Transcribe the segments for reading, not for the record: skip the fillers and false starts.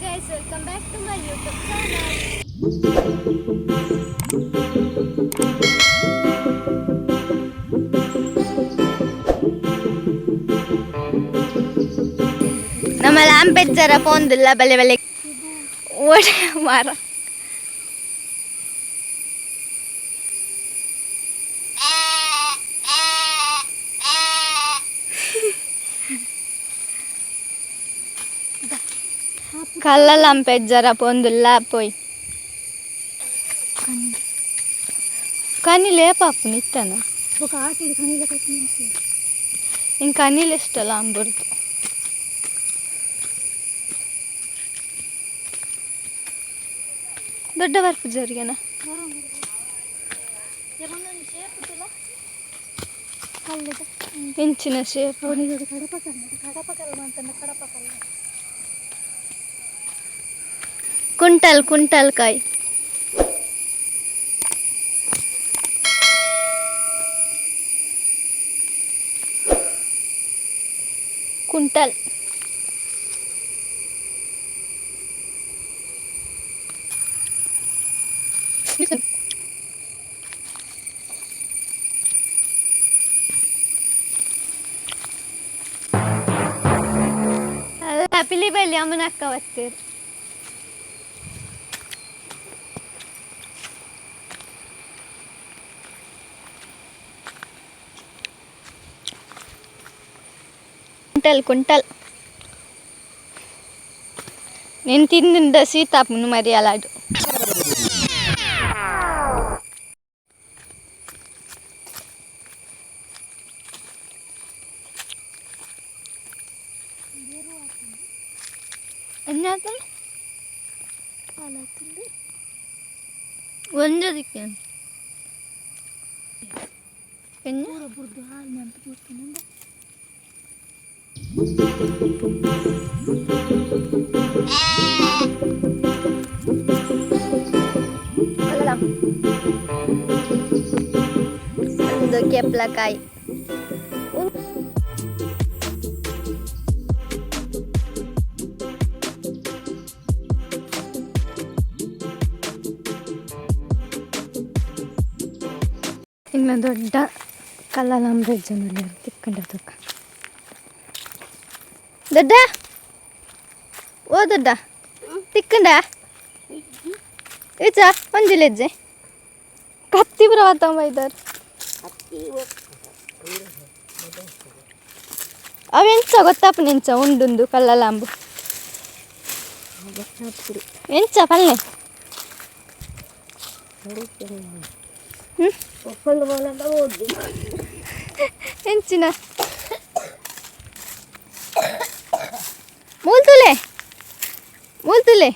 Guys, welcome back to my YouTube channel. ನಮ್ಮ ಲ್ಯಾಂಪೆಜ್ಜರ ಪೋಂದಿಲ್ಲ ಬಲೆ ಬಲೆ ಓಡೆ ಮಾರ. ಕಲ್ಲ ಲಾಂಪೆಜ್ಜರ ಪೋಂದುಲ್ಲ ಪೋಯ್ ಕನಿಲೇ ಪಾಪು ನಿತ್ತನ. ఒక ఆట కనీల కోసం. ಇಂಕ ಅನಿಲ್ ಇಷ್ಟಲ್ಲ ಅಂಬುರ್ದು. ದೊಡ್ಡ ಬರ್ಪು ಜರಿಗೆನ. ಇಂಚಿನ ಶೇಪ್. ಕಡಪ ಕಲ್ಲ, ಕಡಪ ಕಲ್ಲ ಅಂತಂದ್ರೆ ಕಡಪ ಕಲ್ಲ. ಕುಂಟಲ್ ಕುಂಟಲ್ ಕಾಯಿ. ಕುಂಟಲ್. ಅಲ್ಲ ಪಿಲಿಬೆಲ್ಲಿ ಅಮ್ಮನಕ್ಕ ಬತ್ತೀರಿ. ಕುಂಟಲ್ ಕುಂಟಲ್ నేను తింద సీతాపును మరి అలాడు. ಎಂಜಾತಲ್ಲ ಒಂಜದಿಕ್ಕೆ ಎಂಜ. ಬುರ್ದು ಹಾಲು ಅಂತ ಪೂರ್ತಿ. ಅಲ್ಲ ಒಂದು ಕೇಪ್ಲಕಾಯಿ. ಇನ್ನು ದೊಡ್ಡ ಕಲ್ಲಲಾಂಬ್ರೆ ಜನಲ್ಲಿ ತಿಕ್ಕೊಂಡ ತುಕ್ಕ. ದೊಡ್ಡ, ಓ ದೊಡ್ಡ ತಿಕ್ಕಂಡ ಈಚ ಒಂಜಿಲೆಜ್ಜೆ ಕತ್ತಿ ಬರವತ್ತಂಬ ಇದ್ದಾರೆ. ಅವೆಂಚ ಗೊತ್ತಪ್ಪ ನೆಂಚ ಉಂಡುಂದು ಕಲ್ಲಲಾಂಬು ಎಂಚ ಪಲ್ಲೆ? ಹ್ಮ್ ಎಂಚಿನ ಮೂಲ್ತುಲೆ ಮೂಲ್ತುಲೆ.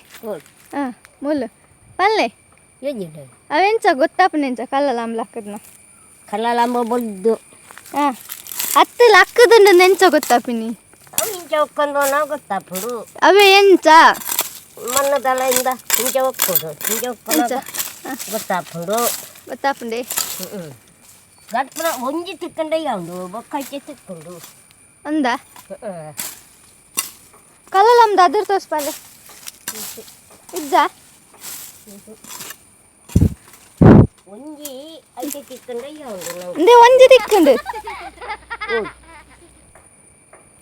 ಹಾಂ ಮೂಲು ಪಲ್ಲೆ. ಅವೆಂಚ ಗೊತ್ತಪ್ಪ ನೆಂಚ ಕಲ್ಲಲಾಂಬು ಲಕ್ಕದ್ನ? ಕಲ್ಲಲಾಂಬ ಬೊಲ್ದು. ಹಾಂ ಅತ್ತು ಲಕ್ಕದುಂಡು ನೆಂಚ ಗೊತ್ತಪ್ಪಿನಿ? ಅವು ಇಂಚ ಒಕ್ಕೊಂಡು ನಾವು ಗೊತ್ತಾಪುಡು. ಅವೇ ಎಂಚ? ಮನ್ನದಳ ಇಂದ ಇಂಚ ಒಕ್ಕೋದು, ಇಂಚ ಎಂಚ? ಒಕ್ಕೊಂಡು ಗೊತ್ತಾಪುಡು. ಗೊತ್ತಾಪುಂಡೆ. ಗಟ್ಪುನ ಒಂಜಿ ತಿಕ್ಕಂಡ ಉಂಡು ಬೊಕ್ಕೈಚೆ ತಿಕ್ಕೊಂಡು. ಅಂದ ಕಲ್ಲಲಾಂಬ್ದು ಅದ್ರ ತೋರ್ಸ್ಪಲ್ಲೆ ಇಜ್ಜ. ಒಂಜಿ ಐತೆ ತಿಕ್ಕಂಡ ಉಂಡು ನಾವು. ಅಂದೆ ಒಂಜಿ ತಿಕ್ಕುಂಡು.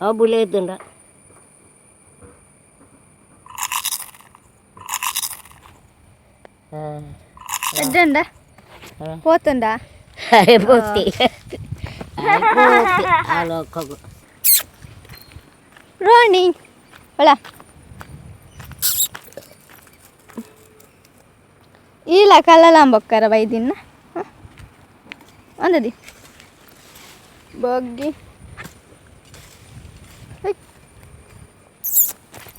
ಆ ಬುಲೆ ಇದ್ದುಂಡ. ಎಡ್ಡಂಡ ಪೋತುಂಡ. ಅರೆ ಪೋತಿ ಪೋತಿ ಆಲೋಕಗು. ರೋಣಿ ಒಳ ಇಲ್ಲ ಕಲ್ಲಲಾಂಬೊಕ್ಕರ ಬೈದಿನ್ನ ಒಂದದಿ ಬಗ್ಗಿ. ಹೈ.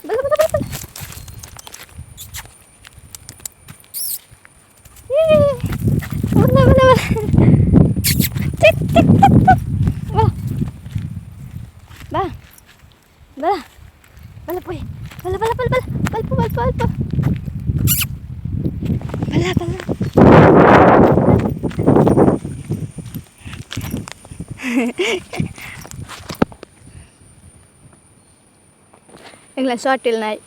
ಬಲ ಬಲ ಬಲ ಬಲ. ಏ, ಬಲ ಬಲ ಬಲ. Tick tick tick tick. ಬಲ ಬಾ ಬಲ ಬಲ ಪೋಯ್ ಬಲ ಬಲ ಬಲ ಬಲ ಬಲ್ಪ ಬಲ್ಪ ಬಲ್ಪ ಬಲ ಬಲ. ಎಂಗ್ಲ ಶಾರ್ಟ್ ಇಲ್ಲ ನಾಯಿ.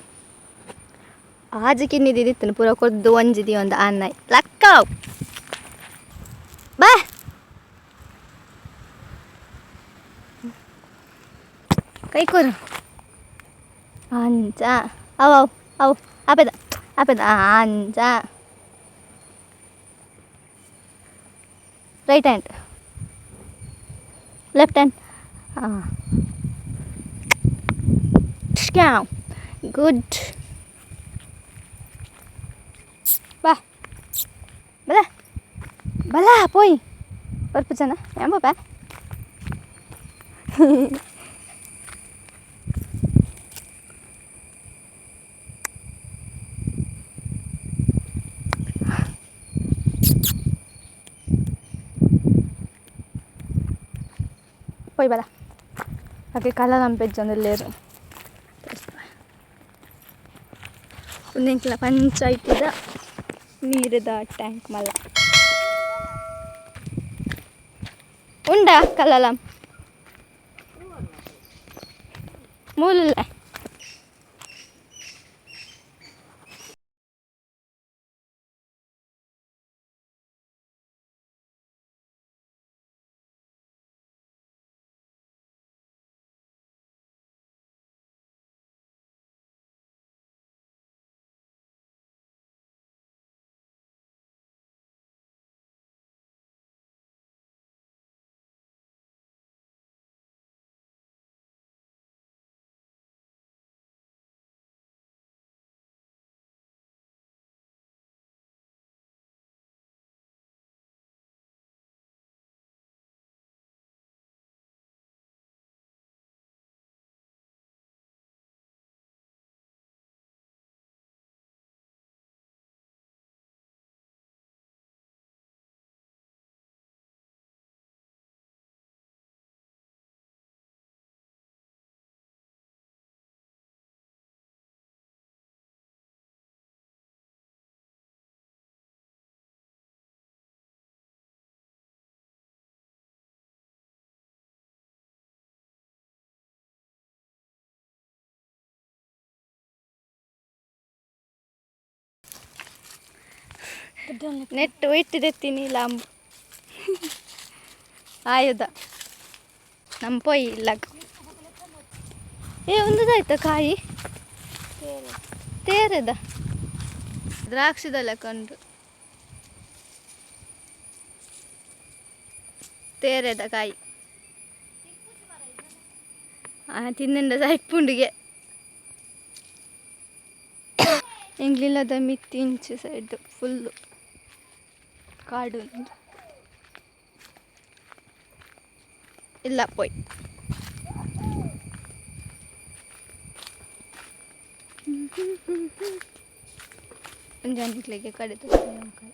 ಆಜಿ ಕಿನ್ನಿ ದಿದಿತ್ತನು ಪೂರ ಕೊರ್ದು ಒಂಜಿ the ಒಂದು ಆನ್ನಾಯ್ ಲಕ್ಕವ್ ಬಾ ಕೈ ಕೊರು ಅಂಚ ಅವು ಅವು ಅವು ಆಪೆದ ಆಪೆದ ಅಂಚ right hand left hand ಹಾಂ ಗುಡ್ ಬಾ ಬಲ ಬಲ ಪೋಯ್ ಬರ್ಪುಜನ ಎಂಬ ಬಾ ಪೋಯ್ ಬಲ ಹಾಗೆ ಕಲ ನಂಪೆಜ್ಜೊಂದು ಉಂದೆಂಕ್ಲ ಪಂಚಾಯ್ತಿದ ನೀರದ ಟ್ಯಾಂಕ್ ಮಲ್ಲ ಉಂಡಾ ಕಲ್ಲಲ ಮೂಲಲ್ಲ ನೆಟ್ ಒಯ್ತಿದೆತ್ತೀನಿ ಲಾಂಬು ಆಯುಧ ನಮ್ಮ ಪೊಯ್ ಇಲ್ಲಗ ಏ ಒಂದುದಾಯ್ತ ಕಾಯಿ ತೇರದ ದ್ರಾಕ್ಷಿದಲ್ಲ ಕಂಡು ತೇರೆದ ಕಾಯಿ ತಿನ್ನಿಂದ ಸೈಪುಂಡಿಗೆ ಎಂಗ್ಲಿಲ್ಲದ ಮಿತ್ತಿ ಇಂಚು ಸೈಡ್ ಫುಲ್ಲು ಕಾಡು ಉಂಟು. ಇಲ್ಲ ಪೋಯ್ ಒಂಜಾನಿಕ್ಲೆಗೆ ಕಡೆ ಕಾಯಿ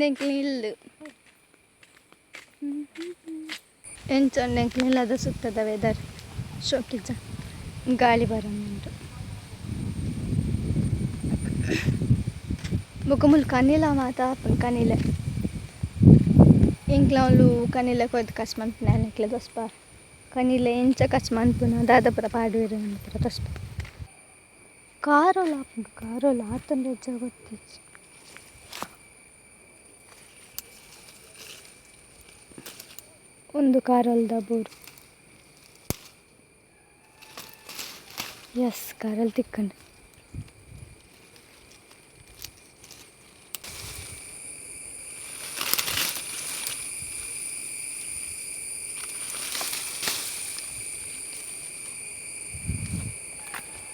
ನೆಕ್ಲಿ ಇಲ್ಲು ಎಂಚ ನೆಕ್ಲಿಲ್ಲದ ಸುತ್ತದ ವೆದರ್ ಶೋಕಿಜ ಗಾಳಿ ಬರೋನುಂಟು ಬೊಕ ಮುಲ್ ಕನಿಲ ಮಾತ ಆಪುಂಡು ಕನಿಲೆ ಎಂಕ್ಲ ಅವ್ಲು ಕನಿಲೆ ಕೊಯ್ದು ಕಚ್ ಮನ್ಪುನ ನೆಕ್ಲೆ ದೊಸ್ಪ ಕನಿಲೆ ಎಂಚ ಕಚ್ ಮನ್ಪುನ ದಾದ ಪೂರ ಪಾಡುವೆರ್ ಪೂರ ದೊಸ್ಪ ಕಾರೋಲ ಆಪುಂಡು ಕಾರೋಲ ಆತಂಡ ಎಜ್ಜ ಗೊತ್ತಿಜ್ಜಿ ಒಂದು ಕಾರಲ್ದ ಬೋರು ಎಸ್ ಕಾರಲ್ಲಿ ತಿಕ್ಕಂಡು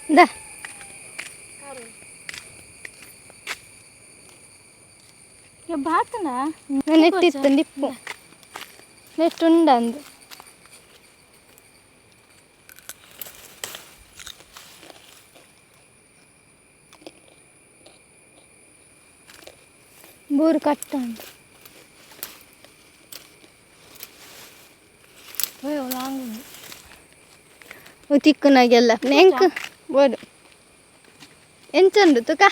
ದಾ ಬಾತನ ನೆಟ್ಟಿತ್ತು ನಿಪ್ಪು ನೆಟ್ಟು ಉಂಡಂದು ಬೂರು ಕಟ್ಟ ಉಂಟು ಲಾಂಗ್ ಉಂಡು ತಿಕ್ಕುನಾಗೆಲ್ಲ ನೆಂಕ್ ಬೋಡು ಎಂಚ ಉಂಡು ತುಕ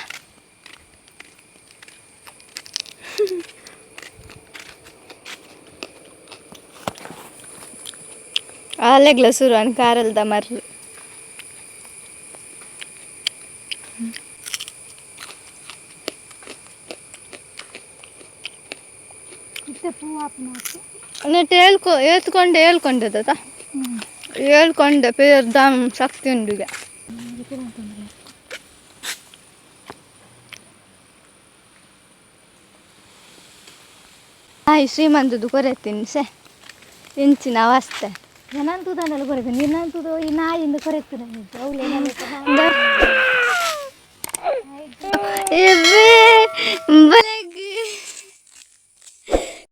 ಆಲೆಗ್ಲ ಸುರು ಅನ್ ಕಾರಲ್ದ ಮರ್ಲು. ಇತ್ತೆ ಪೂ ಆಪುನ. ನೆಟ್ ಹೇಳ್ಕೊ ಏತ್ಕೊಂಡೆ ಹೇಳ್ಕೊಂಡದ, ಹೇಳ್ಕೊಂಡೆ ಪೇರ್ ದಾಮ್ ಶಕ್ತಿ ಉಂಡು ಈಗ. ಆಯ್ ಶ್ರೀಮಂತದ್ದು ಕೊರೆತೀನಿ ಸೆ ಇಂಚಿನ ಅವಸ್ಥೆ. ಜನನ್ ತೂದಂಡಲ ಕೊರೆತು, ನಿನ್ನನ್ ತೂದು ಈ ನಾಯಿಂದ ಕೊರೆತು ಅವ್ಲೆ. ಇವ್ವೇ, ಬಲೆ.